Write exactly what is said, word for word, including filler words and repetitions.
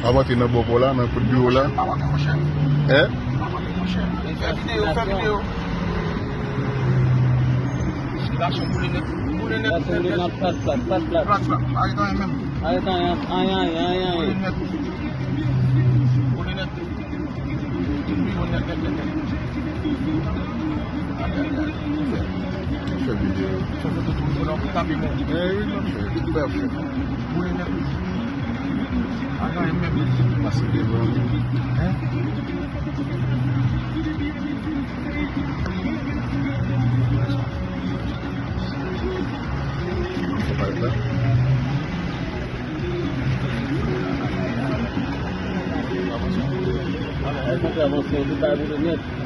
Ap antre nan bò pò la, nan kot biwo la. Hein? Fè videyo, fè videyo. Gason boule nèt, boule nèt, nèt, nèt. Plat, plat, plat, plat. Plat, plat. Arete anyen menm. Arete anyen, anyen, anyen, anyen. Boule nèt. Boule nèt. Boule nèt, nèt, nèt, nèt. Fè videyo. Fè foto tou, fò nou tape moun. Eh wi, non, fè. Fè, fè. Boule nèt. Agan e menm li pase devan. Hein? Sa pa la. Al kontre avanse, ou te bay boule nèt.